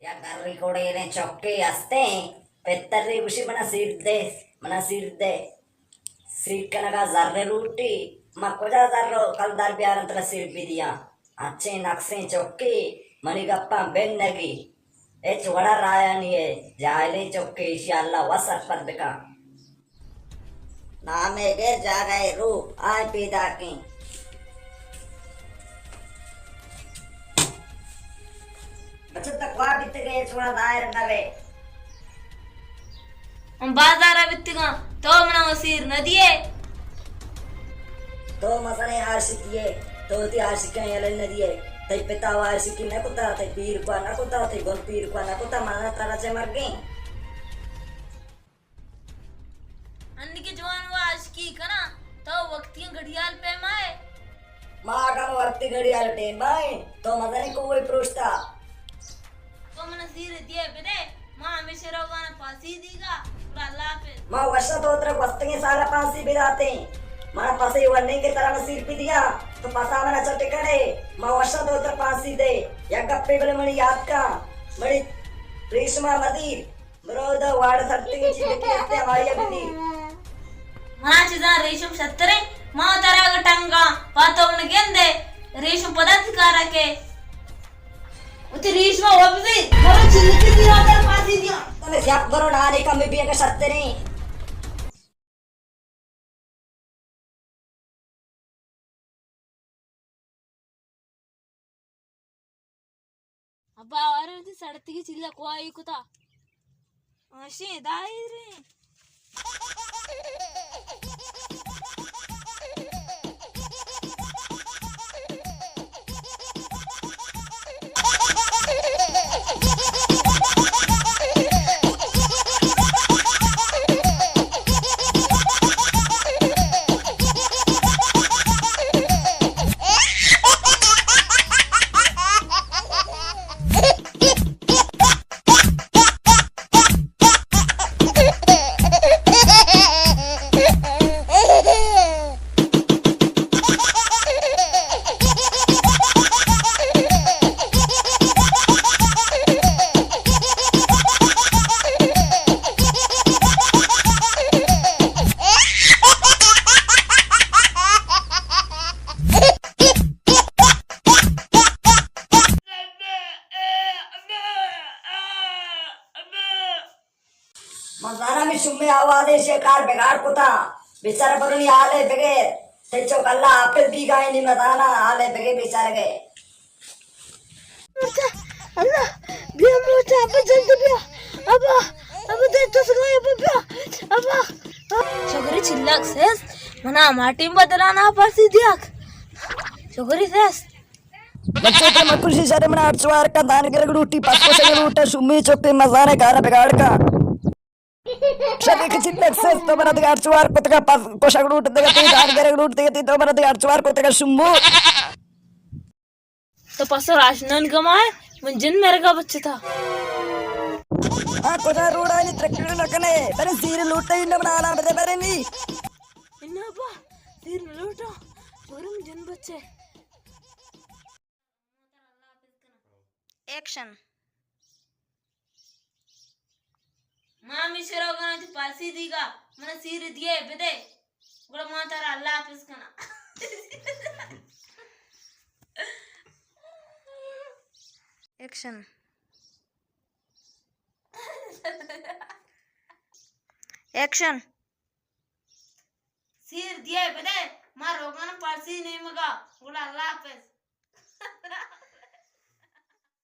یک گری کوڑیلیں چکے ہستیں، پتری گوشی، منا سیر دے، منا سیر دے۔ سیر کنگا زر لوٹی، ما کجا زر و کلدار بیارن ترا سیر بدیاں؟ انچیں نقصیں چکے، منی گپاں بن نگی۔ ہچ وڑا رایا نی اے، جاہلیں چکے، ایشی اللہ و سرپد بکن۔ نامے گر، جاگہے رو، آئیں پیداکیں۔ بچت تک کوا بیتگے، چوڑا دائر نوے۔ من بازارا بیتگاں، تو منا وسیر نہ دیے۔ تو مزنیں عاشقی ئے، تو وتی عاشقاں یلہ نہ دیے۔ تئی پتا و عاشقی نہ کتا، تئی پیر کوا نہ کتا، تئی گل پیر کوا نہ کتا، منا ترا چہ مرگیں۔ انی کہ جوان و عاشقی کناں، تو وقتی گھڑیال پیما ئے۔ ما اگاں وقتی گھڑیال پیما ایں، تو مزنیں کوئی پروشتا۔ تو منا سیر دیے بدے، ما ہمیشہ روگانا پاسی دیگا، گڑا اللہ حافظ۔ ما وشا تو ترا گوستگیں سالا پاسی بداتیں۔ منا پسے ونیں کہ ترا من سیر بدیاں، تو پسا منا چٹ کنے۔ ما وشا تو ترا پاسی دے۔ یک گپے بلے منی یاد کن، منی ریشما مدیر۔ برو دا واڑ سرتگیں چیزے کہ ہستے ہمائی ء بدی۔ منا چیزاں ریشم شتریں، ما ترا اگہ ٹنگاں، پہ تو من گندے، ریشم پدا تئی کارا کے۔ وتی ریشما وبزی، برو چلکی دیرا تر پاسی دیاں۔ تمہیں سیاپ برو ڈانے کم بی اگہ شتریں۔ ابا، آوارے وتی سڑتگی چیلا کوائی کتا۔ آشیں دائریں۔ من زاناں ہمے شومیں آوازے ایشی ء کار بگاڑ کتا۔ بیچارہ برونی حالے بگیر۔ تئی چک اللہ حافظ بیگائینی، من زاناں حالے بگیر بیچارگے۔ موچا، اللہ، بیا موچا، ابا جلدی بیا۔ ابا، ابا دے تو سگائے، ابا بیا۔ ابا۔ شگری چلک سیس، منا ماٹیم بدلانا پاسی دیاک۔ شگری سیس۔ بچے تے مکشی شر منا اچوار کا دان گرگ روٹی پس کو شگری روٹا شومی چوکے مزانے کارا بگاڑ کا۔ شر ایک چلک سیس تو منا دگا اچوار کتگا پس کو شگری روٹ دگا تی دان گرگ روٹ دگا تی تو منا دگا اچوار کتگا شومو۔ تو پسو راشنان کمائے، من جن مرگا بچتا۔ ہاں، کجا روڈا نی ترکڑ نہ کنے، برے زیر لوٹے نہ بنا لا، برے، برے نی۔ انا با، زیر نہ لوٹا، برے من جن بچے۔ ایکشن۔ ما ہمیشہ روگاں تئی پاسی دیگا، منا سیر دیے بدے، گڑا ما ترا اللہ حافظ کناں۔ ایکشن۔ ایکشن۔ سیر دیے بدے، ما روگاں پاسی نیمگا، گڑا اللہ حافظ۔